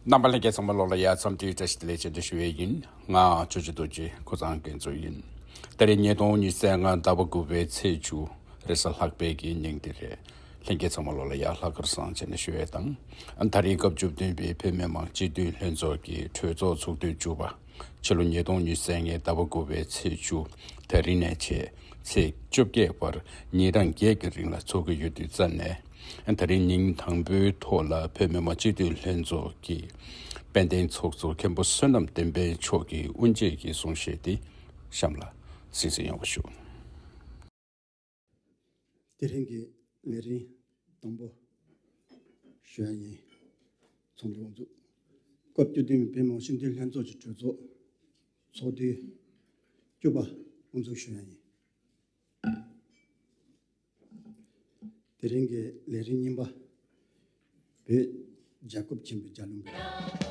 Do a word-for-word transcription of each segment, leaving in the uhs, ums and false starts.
རྣམ་པ་ལྷན་རྒྱས་ཚང་མ་ལོགས་ལ་ཡ་འཚམས་འདྲི་བཀྲ་ཤིས་བདེ་ལེགས་ཆེད་དུ་ཞུ་བའི་ཡིན། ང་ཆོས་རྗེ་རྡོ་རྗེ་ཁོ་ཚང་འགན་གཙོ་ཡིན། ད་རེས་ཉིས་སྟོང་ཉི་ཤུ་རྩ་ལྔ་ཟླ་བ་དགུ་པའི་ཚེས་བཅུ་རེས་གཟའ་ལྷག་པའི་གི་ཉིན་དེ་རེད། ལྷན་རྒྱས་ཚང་མ་ལོགས་ལ་ཡ་ལྷག་དཀར་བཟང་བྱས་ནས་ཞུ་བའི་དང་། ཨ་ད་རེས་སྐབས་བཅུ་བདུན་པའི་བོད་མི་མང་སྤྱི་འཐུས་ལྷན་ཚོགས་ཀྱི་གྲོས་ཚོགས་ཚོགས་དུས་བཅུ་པ། ཕྱི་ལོ་ཉིས་སྟོང་ཉི་ཤུ་རྩ་ལྔའི་ཟླ་བ་དགུ་པའི་ཚེས་བཅུ། དེ་རིང་ནས་བྱས་ཚེས་བཅོ་བརྒྱད་བར་ཉིན་གྲངས་བརྒྱད་ཀྱི་རིང་ལ་འཚོགས་ཀྱི་ཡོད་དུས་ཙམ་ནས། ཨ་ད་རིང་ཉིན་དང་པོའི་ཐོག་ལ་བོད་མི་མང་སྤྱི་འཐུས་ལྷན་ཚོགས་ཀྱི་དཔལ་ལྡན་ཚོགས་གཙོ་མཁན་པོ་བསོད་ནམས་བསྟན་འཕེལ་མཆོག་གིས་དབུ་འབྱེད་ཀྱི་གསུང་བཤད་དེ་གཤམ་ལ་གསན་གཟིགས་ཡོང་བ་ཞུ། དེ་རིང་གི་ལས་རིམ་དང་པོ་ཞུ་ཡ་ཡིན། ཚོགས་འདུ་དབུ་འཛུགས། སྐབས་བཅུ་བདུན་པའི་བོད་མི་མང་སྤྱི་འཐུས་ལྷན་ཚོགས་ཀྱི་གྲོས་ཚོགས་ཚོགས་དུས་བཅུ་པ་དབུ་འཛུགས་ཞུ་ཡ་ཡིན། དེ་རིང་གི་ལས་རིམ་གཉིས་པ། བོད་རྒྱལ་ཁབ་ཆེན་པོའི་རྒྱལ་ལུང་པའི།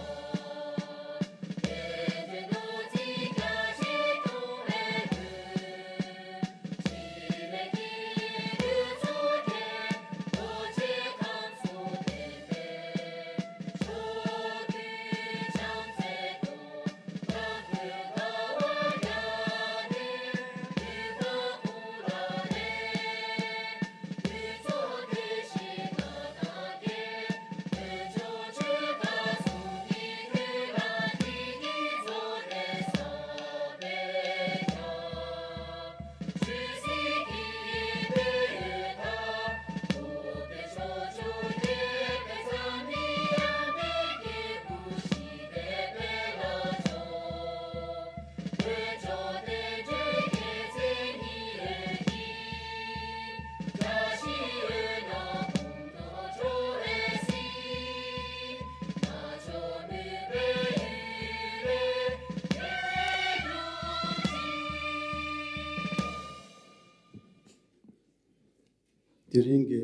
དེ་རིང་གི་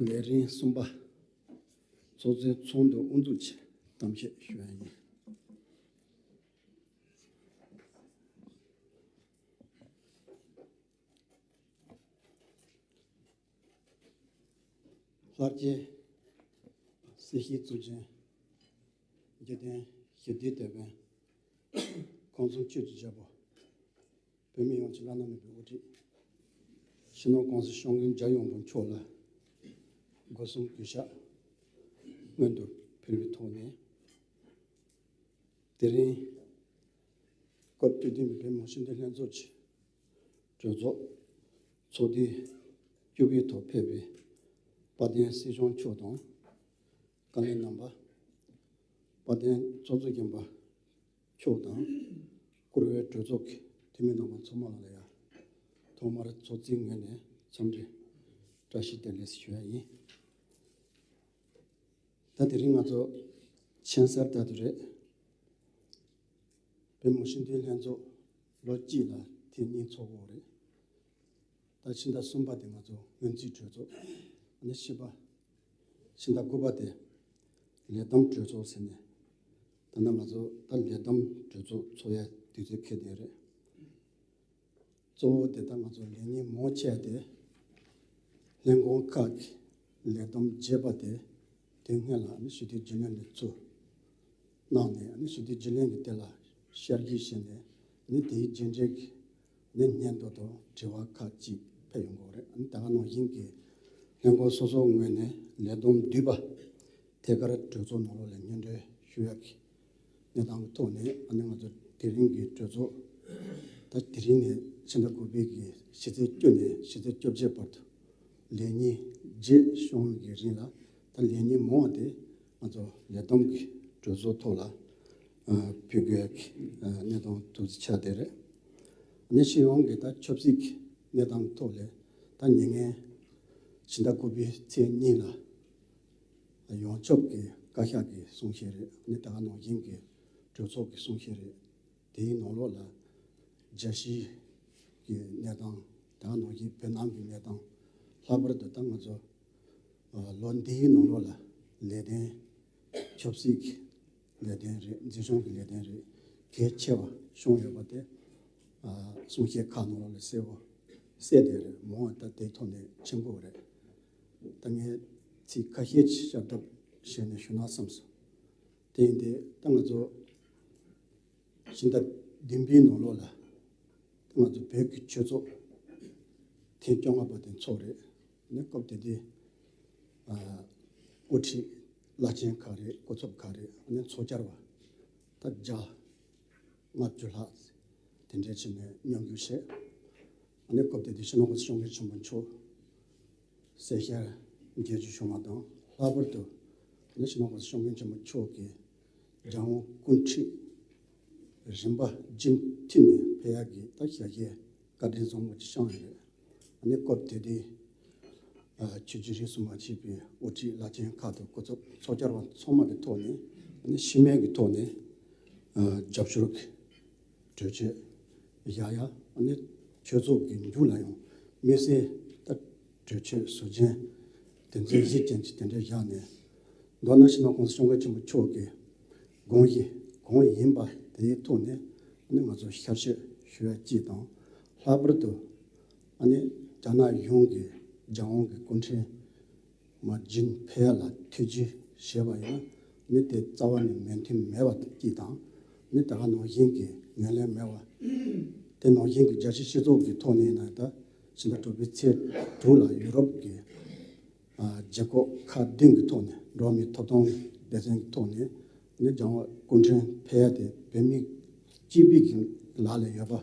ལས་རིམ་གསུམ་པ། ཚོགས་གཙོའི་ཚོགས་འདུ་དབུ་འཛུགས་ཀྱི་གཏམ་བཤད་ཞུ་ཡ་ཡིན། ལྷར་བཅས་སྲིད་ཞིའི་གཙུག་རྒྱན། འཇིག་རྟེན་ཞི་བདེའི་དེད་དཔོན། གངས་ལྗོངས་ཆོས་ཀྱི་རྒྱལ་པོ། བོད་མི་ཡོངས་ཀྱི་བླ་ན་མེད་པའི་དབུ་ཁྲིད། སྤྱི་ནོར་༸གོང་ས་༸སྐྱབས་མགོན་རྒྱལ་ཡོངས་རིན་པོ་ཆེ་མཆོག་ལ་སྒོ་གསུམ་གུས་ཕྱག་སྔོན་དུ་ཕུལ་བའི་ཐོག་ནས། དེ་རིང་སྐབས་བཅུ་བདུན་པའི་བོད་མི་མང་སྤྱི་འཐུས་ལྷན་ཚོགས་ཀྱི་གྲོས་ཚོགས་ཚོགས་དུས་བཅུ་པའི་ཐོག་ཕེབས་པའི་དཔལ་ལྡན་སྲིད་སྐྱོང་མཆོག་དང་། བཀའ་བློན་རྣམ་པ། དཔལ་ལྡན་ཚོགས་གཙོ་མཁན་པོ་མཆོག་དང་། བཀུར་འོས་གྲོས་ཚོགས་ཀྱི་འཐུས་མི་རྣམ་པ་ཚང་མ་ལ་ཡང་ཐོག་མར་ཚོགས་གཙོའི་ངོས་ནས་འཚམས་འདྲི་བཀྲ་ཤིས་བདེ་ལེགས་ཞུ་ཡ་ཡིན། ད་དེ་རིང་ང་ཚོ་མཚན་གསར་དུ་རེད། བོད་མི་མང་སྤྱི་འཐུས་ལྷན་ཚོགས་ལོ་གཅིག་ལ་ཐེངས་གཉིས་ཚོགས་ཀྱི་ཡོད་རེད། ད་ཕྱི་ཟླ་གསུམ་པ་དེ་ང་ཚོ་སྔོན་རྩིས་གྲོས་ཚོགས། ཨ་ནི་བཞི་པ། ཕྱི་ཟླ་དགུ་པ་དེ་ལས་བསྡོམས་གྲོས་ཚོགས་ཟེར་ནས། ད་ནི་ང་ཚོ་ད་ལས་བསྡོམས་གྲོས་ཚོགས་ཚོགས་ཡ་དུས་ཚོད་འཁེལ་བསྡད་རེད། གཙོ་བོ་དེ་ད་ང་ཚོ་ལས་ཉིན་མང་ཆེ་དེ་ལྷན་ཁང་ཁག་གི་ལས་བསྡོམས་བརྗེས་པ་དེ་དེ་སྔོན་ལ་ཨ་ནི་ཞི་བདེའི་རྒྱུན་ལས་ནས་ཚུར་གནང་ནས། ཨ་ནི་ཞི་བདེའི་རྒྱུན་ལས་ཀྱིས་དེ་ལ་ཤར་རྒྱུས་བྱས་ནས། ཨ་ནི་དེའི་རྗེས་འབྲེལ་གྱི་ཨ་ནི་སྙན་ཐོ་དང་དྲི་བ་ཁག་ཅིག་ཕེབས་ཡོང་གི་ཡོད་རེད། ཨ་ནི་ད་ག་ནང་བཞིན་གྱི་ལྷན་ཁང་སོ་སོའི་ངོས་ནས་ལས་བསྡོམས་བསྡུས་པ་ཐད་ཀར་གྲོས་ཚོགས་ནང་ལོགས་ལ་སྙན་སྒྲོན་ཞུ་ཡག་གི་གནས་སྟངས་ཀྱི་ཐོག་ནས། ཨ་ནི་ང་ཚོ་དེ་རིང་གི་གྲོས་ཚོགས་ད་དེ་རིང་ནས་ཕྱི་ཟླ་དགུ་པའི་གི་ཕྱི་ཚེས་བཅུ་ནས་ཕྱི་ཚེས་བཅོ་བརྒྱད་བར་དུ་ལས་ཉིན་བརྒྱད་བྱུང་བའི་གི་རིང་ལ། ད་ལས་ཉིན་མང་བ་དེ་ང་ཚོ་ལས་བསྡོམས་ཀྱི་གྲོས་ཚོགས་ཐོག་ལ་ཨ་ཕུལ་དགོས་ཡག་གི་ཨ་གནས་སྟངས་ཐུགས་རྗེ་ཆེ་དེ་རེད། ཨ་ནི་སྤྱི་ཡོངས་ཀྱི་ད་ཆབ་སྲིད་ཀྱི་གནས་སྟངས་ཐོག་ལ་ད་ཉེ་སྔོན་ཕྱི་ཟླ་དགུ་པའི་ཚེས་གཉིས་ལ་ཡོངས་ཁྱབ་ཀྱི་བཀའ་ཤག་གི་གསུང་བཤད་རེད། ཨ་ནི་ད་ག་ནང་བཞིན་གྱི་གྲོས་ཚོགས་ཀྱི་གསུང་བཤད་རེད། དེའི་ནང་ལོགས་ལ་རྒྱལ་སྤྱིའི་གི་གནས་སྟངས། ད་ག་ནང་བཞིན་བོད་ནང་གི་གནས་སྟངས། ལྷག་པར་དུ་ད་ང་ཚོ་ཨ་ལོ་འདིའི་ནང་ལོགས་ལ་ལས་དོན་ཆབ་སྲིད་ཀྱི་ལས་དོན་རེད། འཛིན་སྐྱོང་གི་ལས་དོན་རེད། གལ་ཆེ་བ་བྱུང་ཡོད་པ་དེ་ཨ་གསུང་བཤད་ཁག་ནང་ལོགས་ལ་གསལ་པོ་གསལ་བསྡད་རེད། མང་བ་ད་དེའི་ཐོག་ནས་མཁྱེན་གྱི་ཡོད་རེད། ད་ངས་ཚིག་ཁ་ཤས་ཅིག་བཤད་སྟབས་ ཞུས་ནས་ཞུ་ན་བསམ་སོང་། དེ་ཡིན་དུས་ད་ང་ཚོ་ཕྱི་ཟླ་བདུན་པའི་ནང་ལོགས་ལ་ད་ང་ཚོ་བོད་ཀྱི་ཆོས་ཚོགས་ཐེངས་བཅོ་ལྔ་པ་དེ་ཚོགས་རེད། ཨ་ནི་སྐབས་དེ་དུས་ཨ་དབུ་ཁྲིད་བླ་ཆེན་ཁག་རེད། སྐུ་ཚབ་ཁག་རེད། ཨ་ནི་ཚོགས་བཅར་བ་ད་བརྒྱ་ལྔ་བཅུ་ལྷག་དེ་འདྲ་བྱས་ནས་མཉམ་ཞུགས་བྱས། ཨ་ནི་སྐབས་དེ་དུས་སྤྱི་ནོར་༸གོང་ས་༸སྐྱབས་མགོན་ཆེན་པོ་མཆོག་གསལ་ཤར་མཇལ་རྒྱུ་བྱུང་བ་དང་། ལྷག་པར་དུ་ཨ་ནི་སྤྱི་ནོར་༸གོང་ས་༸སྐྱབས་མགོན་ཆེན་པོ་མཆོག་གིས་རྒྱལ་དབང་སྐུ་ཕྲེང་རིམ་པ་བཞི་མཐུད་ནས་ཕེབས་ཡག་གི་ད་ཞལ་བཞེས་བཀའ་དྲིན་བཟང་པོ་ཅིག་བསྐྱངས་ཡོད་རེད། ཨ་ནི་སྐབས་དེ་དུས་ཨ་ཆོས་བརྒྱུད་རིས་སུ་མ་ཆད་པའི་དབུ་ཁྲིད་བླ་ཆེན་ཁག་དང་སྐུ་ཚབ་ཚོགས་བཅར་བ་ཚང་མ་གི་ཐོག་ནས་ཨ་ནི་ཕྱི་མིག་གི་ཐོག་ནས་ཨ་རྒྱབ་སྐྱོར་གྱི་གྲོས་ཆོད་བཞག་ཡ། ཨ་ནི་ཆོས་ཚོགས་ཀྱི་མཇུག་ལ་ཡང་དམིགས་བསལ་ད་གྲོས་ཆོད་ཟུར་ཅན་དོན་ཚན་བཞི་ཅན་གྱི་དེ་འདྲ་བཞག་ནས། མདོར་ན་སྤྱི་ནོར་༸གོང་ས་༸སྐྱབས་མགོན་ཆེན་པོ་མཆོག་གི་དགོངས་གཞི་གང་ཡིན་པ་དེའི་ཐོག་ནས་ཨ་ནི་ང་ཚོ་ཤར་བསྐྱོད་ཞུ་ཡ་གཅིག་དང་། ལྷག་པར་དུ་ཨ་ནི་རྒྱ་ནག་གཞུང་གིས་རྒྱལ་དབང་གི་སྐུ་ཕྲེང་མ་བརྒྱུད་ཕེབས་ཡ་ལ་ཐེ་བྱུས་བྱས་པ་ཡིན་ན་ཨ་ནི་དེ་རྩ་བ་ནས་མོས་མཐུན་མེད་པ་གཅིག་དང་། ཨ་ནི་ད་ག་ནང་བཞིན་གྱི་ངོས་ལེན་མེད་པ། དེ་ནང་བཞིན་གྱི་རྒྱལ་སྤྱིའི་སྤྱི་ཚོགས་ཀྱི་ཐོག་ནས་ཡིན་ན་ད་ཕྱི་ཟླ་དྲུག་པའི་ཚེས་དྲུག་ལ་ཡུ་རོབ་ཀྱི་ཨ་རྒྱལ་ཁབ་ཁག་བདུན་གྱི་ཐོག་ནས་འགྲོ་བ་མིའི་ཐོབ་ཐང་སྡེ་ཚན་གྱི་ཐོག་ནས་ནི་རྒྱལ་དབང་སྐུ་ཕྲེང་ཕེབས་ཡ་དེ་བོད་མི་གཅིག་པུའི་གི་ལག་ལ་ཡོད་པ་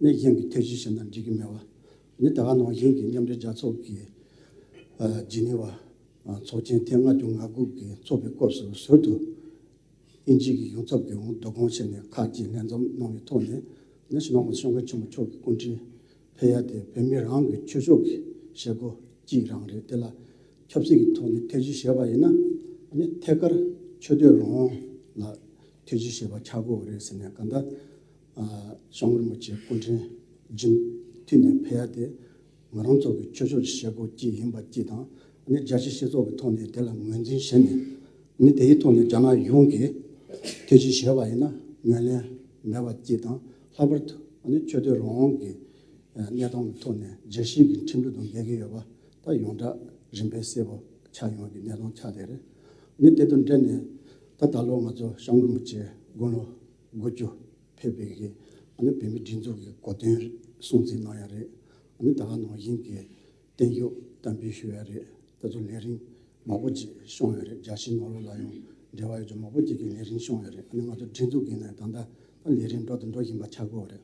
ནི་གཞན་གྱིས་ཐེ་བྱུས་བྱས་ན་འགྲིག་གི་མེད་པ། ནི་ད་ག་ནང་བཞིན་གྱི་མཉམ་འབྲེལ་རྒྱལ་ཚོགས་ཀྱི་ཨ་ཇི་ནི་ཝ་ཨ་ཚོགས་ཆེན་ཐེངས་ལྔ་བཅུ་ང་དགུ་གི་ཚོགས་པའི་སྐབས་སུ་ཟུར་དུ་དབྱིན་ཇི་གི་ཡོངས་ཚོགས་ཀྱིས་འོང་བསྡུ་སྐོང་བྱས་ནས་ཁག་ཅིག་ལྷན་འཛོམས་གནང་བའི་ཐོག་ནས་ནི་སྤྱི་ནོར་༸གོང་ས་༸སྐྱབས་མགོན་ཆེན་པོ་མཆོག་གི་སྐུ་ཕྲེང་ཕེབས་ཡ་དེ་བོད་མི་རང་གི་ཆོས་ཕྱོགས་ཀྱི་བྱེད་སྒོ་གཅིག་རང་རེད། དེ་ལ་ཆབ་སྲིད་ཀྱི་ཐོག་ནས་ཐེ་བྱུས་བྱས་པ་ཡིན་ན་ཨ་ནི་ཐད་ཀར་ཆོས་དད་རང་དབང་ལ་ཐེ་བྱུས་བྱས་པ་ཆགས་ཀྱི་ཡོད་རེད་ཟེར་ནས། གང་ལྟར་ཨ་སྐྱབས་མགོན་རིན་པོ་ཆེ་སྐུ་ཕྲེང་རྒྱུན་མཐུད་ནས་ཕེབས་ཡ་དེ་ང་རང་ཚོ་གི་ཆོས་ཕྱོགས་ཀྱི་བྱེད་སྒོ་གཅིག་ཡིན་པ་གཅིག་དང་། ཨ་ནི་རྒྱལ་སྤྱིའི་སྤྱི་ཚོགས་ཀྱི་ཐོག་ནས་དེ་ལ་ངོས་འཛིན་བྱས་ནས་ཨ་ནི་དེའི་ཐོག་ནས་རྒྱ་ནག་གཞུང་གིས་ཐེ་བྱུས་བྱས་པ་ཡིན་ན་ངོས་ལེན་མེད་པ་གཅིག་དང་། ལྷག་པར་དུ་ཨ་ནི་ཆོས་དད་རང་དབང་གི་གནས་སྟངས་ཀྱི་ཐོག་ནས་རྒྱལ་སྤྱིའི་གི་ཁྲིམས་ལུགས་དང་འགལ་གྱི་ཡོད་པ་ད་ཡོངས་གྲགས་རིམ་པས་གསལ་པོ་ཆགས་ཡོང་བའི་གནས་སྟངས་ཆགས་བསྡད་རེད། ཨ་ནི་དེ་དང་འབྲེལ་ནས་ད་ད་ལོ་ང་ཚོ་སྐྱབས་མགོན་རིན་པོ་ཆེ་དགུང་ལོ་དགུ་བཅུ་ཕེབས་པའི་གི་ཨ་ནི་བོད་མིའི་སྒྲིག་འཛུགས་ཀྱི་གོ་སྟོན་སྲུང་བརྩི་གནང་ཡ་རེད། ཨ་ནི་ད་ག་ནང་བཞིན་གྱི་བརྟན་བཞུགས་དམ་འབུལ་ཞུ་ཡ་རེད། དེ་ཚོ་ལས་རིམ་མང་པོ་ཅིག་བྱུང་ཡོད་རེད། རྒྱལ་སྤྱིའི་ནང་ལོགས་ལ་ཡང་འབྲེལ་བ་ཡོད་རྒྱུ་མང་པོ་ཅིག་གི་ལས་རིམ་བྱུང་ཡོད་རེད། ཨ་ནི་ང་ཚོ་སྒྲིག་འཛུགས་ཀྱི་ནས་ད་ལྟ་ད་ལས་རིམ་འགྲོ་དང་འགྲོ་བཞིན་པ་ཆགས་ཀྱི་ཡོད་རེད།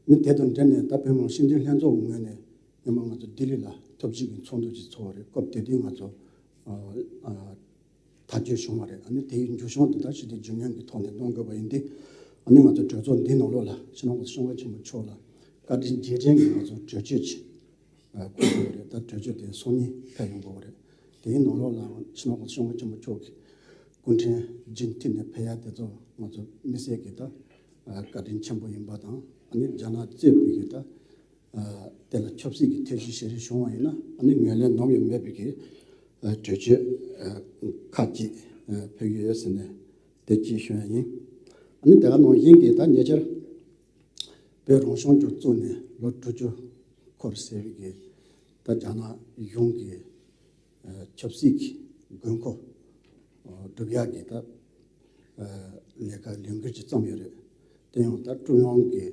ཨ་ནི་དེ་དང་འབྲེལ་ནས་ད་བོད་མི་མང་སྤྱི་འཐུས་ལྷན་ཚོགས་ཀྱི་ངོས་ནས་སྔོན་མ་ང་ཚོ་ལྡི་ལི་ལ་ཐབས་ཇུས་ཀྱི་ཚོགས་འདུ་ཅིག་ཚོགས་པ་རེད། སྐབས་དེ་དུས་ང་ཚོ་ཨ་ཨ་ཐག་གཅོད་བྱུང་བ་རེད། ཨ་ནི་དེའི་མཇུག་སྐྱོང་དེ་ད་ཞུ་དེ་རྒྱུན་ལྡན་གྱི་ཐོག་ནས་གནང་དགོས་པ་ཡིན་ཏེ། ཨ་ནི་ང་ཚོ་གྲོས་ཚོགས་འདིའི་ནང་ལོགས་ལ་སྤྱི་ནོར་༸གོང་ས་༸སྐྱབས་མགོན་ཆེན་པོ་མཆོག་ལ་བཀའ་དྲིན་རྗེས་དྲན་གྱི་ང་ཚོ་གྲོས་ཆོད་ཅིག་བསྐུར་དགོས་པ་རེད། ད་གྲོས་ཆོད་དེ་སང་ཉིན་ཕེབས་ཡོང་དགོས་པ་རེད། དེའི་ནང་ལོགས་ལ་སྤྱི་ནོར་༸གོང་ས་༸སྐྱབས་མགོན་ཆེན་པོ་མཆོག་གི་སྐུ་ཕྲེང་རྒྱུན་མཐུད་ནས་ཕེབས་ཡ་དེ་ཚོ་ང་ཚོ་དམིགས་བསལ་གྱི་ད་བཀའ་དྲིན་ཆེན་པོ་ཡིན་པ་དང་། ཨ་ནི་རྒྱ་ནག་གཙོས་པའི་གི་ད་ཨ་དེ་ལ་ཆབ་སྲིད་ཀྱི་ཐེ་བྱུས་བྱེད་རེས་བྱུང་བ་ཡིན་ན་ཨ་ནི་ངོས་ལེན་ནམ་ཡང་མེད་པའི་གི་ཨ་གྲོས་ཆོད་ཨ་ཁག་ཅིག་ཨ་ཕེབས་ཀྱི་ཡོད་ཟེར་ནས་དེ་གཅིག་ཞུ་ཡ་ཡིན། ཨ་ནི་དེ་ག་ནང་བཞིན་གྱི་ད་ཉེ་ཆར་བོད་རང་སྐྱོང་ལྗོངས་བཙུགས་ནས་ལོ་དྲུག་ཅུ་འཁོར་ཟེར་བའི་གི་ད་རྒྱ་ནག་གཞུང་གི་ཨ་ཆབ་སྲིད་ཀྱི་དགོས་མཁོ་ཨ་སྒྲུབ་ཡག་གི་ད་ཨ་ལས་ཀ་ལས་འགུལ་ཅིག་བརྩམས་ཡོད་རེད། དེ་ཡང་ད་ཀྲུང་དབྱང་གི་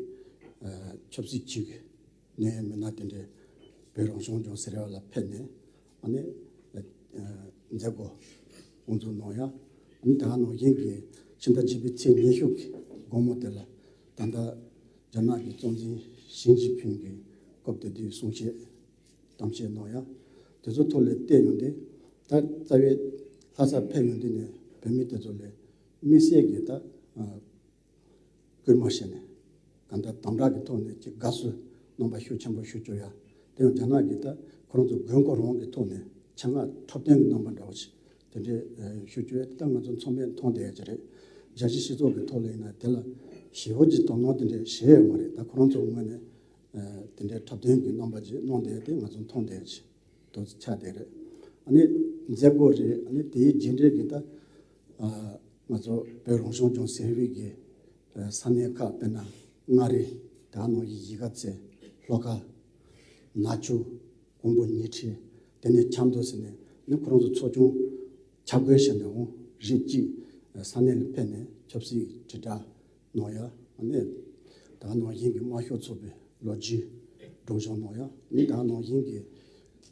ཨ་ཆབ་སྲིད་ཅིག་གནད་ཡོད་མི་སྣ་དེ་འདྲས་བོད་རང་སྐྱོང་ལྗོངས་ཟེར་བ་ལ་ཕེབས་ནས་ཨ་ནི་ཨ་མཛད་སྒོ་དབུ་འཛུགས་གནང་ཡ། ཨ་ནི་ད་ག་ནང་བཞིན་གྱི་ཕྱི་ཟླ་བརྒྱད་པའི་ཚེས་ཉི་ཤུ་གི་དགོང་མོ་དེ་ལ་ད་ལྟ་རྒྱ་ནག་གི་གཙོ་འཛིན་ཞི་ཅིན་ཕིང་གི་སྐབས་དེ་དུས་གསུང་བཤད་གཏམ་བཤད་གནང་ཡ། དེ་ཚོ་ཐོག་ལ་བལྟས་ཡོང་དུས་ད་རྩ་བའི་ལྷ་སར་ཕེབས་ཡོང་དུས་ནས་བོད་མི་དེ་ཚོ་ལ་དམིགས་བསལ་གྱི་ད་ཨ་སྐུལ་མ་བྱས་ནས་གང་ལྟར་དམ་དྲག་གི་ཐོག་ནས་ཅིག་དགའ་བསུ་རྣམ་པ་ཤུགས་ཆེན་པོ་ཞུ་བཅུག་ཡ། དེ་ཡང་རྒྱ་ནག་གིས་ད་ཁོ་རང་ཚོ་དགོས་མཁོ་རང་གི་ཐོག་ནས་ཆེད་མངགས་འཁྲབ་སྟོན་གྱི་རྣམ་པ་འདྲ་བོ་ཞིག་དེ་འདྲའི་ཨ་ཞུ་རྒྱུ་ཡོད་དེ་ད་ང་ཚོ་ཚང་མས་མཐོང་བསྡད་ཡ་ཅིག་རེད། རྒྱལ་སྤྱིའི་སྤྱི་ཚོགས་ཀྱི་ཐོག་ལ་ཡིན་ན་དེ་ལ་ཞེ་པོ་ཅིག་དོ་སྣང་དེ་འདྲ་བྱས་ཡོད་མ་རེད། ད་ཁོ་རང་ཚོ་ངོས་ནས་ཨ་དེ་འདྲའི་འཁྲབ་སྟོན་གྱི་རྣམ་པ་ཅིག་གནང་བསྡད་ཡ་དེ་ང་ཚོ་མཐོང་བསྡད་ཡ་ཅིག་དོ་ཆགས་བསྡད་རེད། ཨ་ནི་མཛད་སྒོ་རེད། ཨ་ནི་དེའི་རྗེས་འབྲས་ཀྱི་ད་ཨ་ང་ཚོ་བོད་རང་སྐྱོང་ལྗོངས་ཟེར་བའི་གི་ཨ་ས་གནས་ཁག་དཔེར་ན་མངའ་རིས། ད་ནང་བཞིན་གཞིས་ཀ་རྩེ། ལྷོ་ཁ། ནག་ཆུ། ཀོང་པོ་ཉི་ཁྲི། དེ་ནས་ཆབ་མདོ་ཟེར་ནས་ནི་ཁོ་རང་ཚོ་ཚོ་ཆུང་ ཆ་བགོས་བྱས་ནས་འོང་རིགས་གཅིག་ས་གནས་ལ་ཕེབས་ནས་ཆབ་སྲིད་དྲིལ་བསྒྲགས་གནང་ཡ། ཨ་ནི་ད་ནང་བཞིན་གྱི་དམར་ཤོག་ཚོགས་པའི་ལོ་རྒྱུས་སྒྲོག་སྦྱང་གནང་ཡ། ཨ་ནི་ད་ནང་བཞིན་གྱི་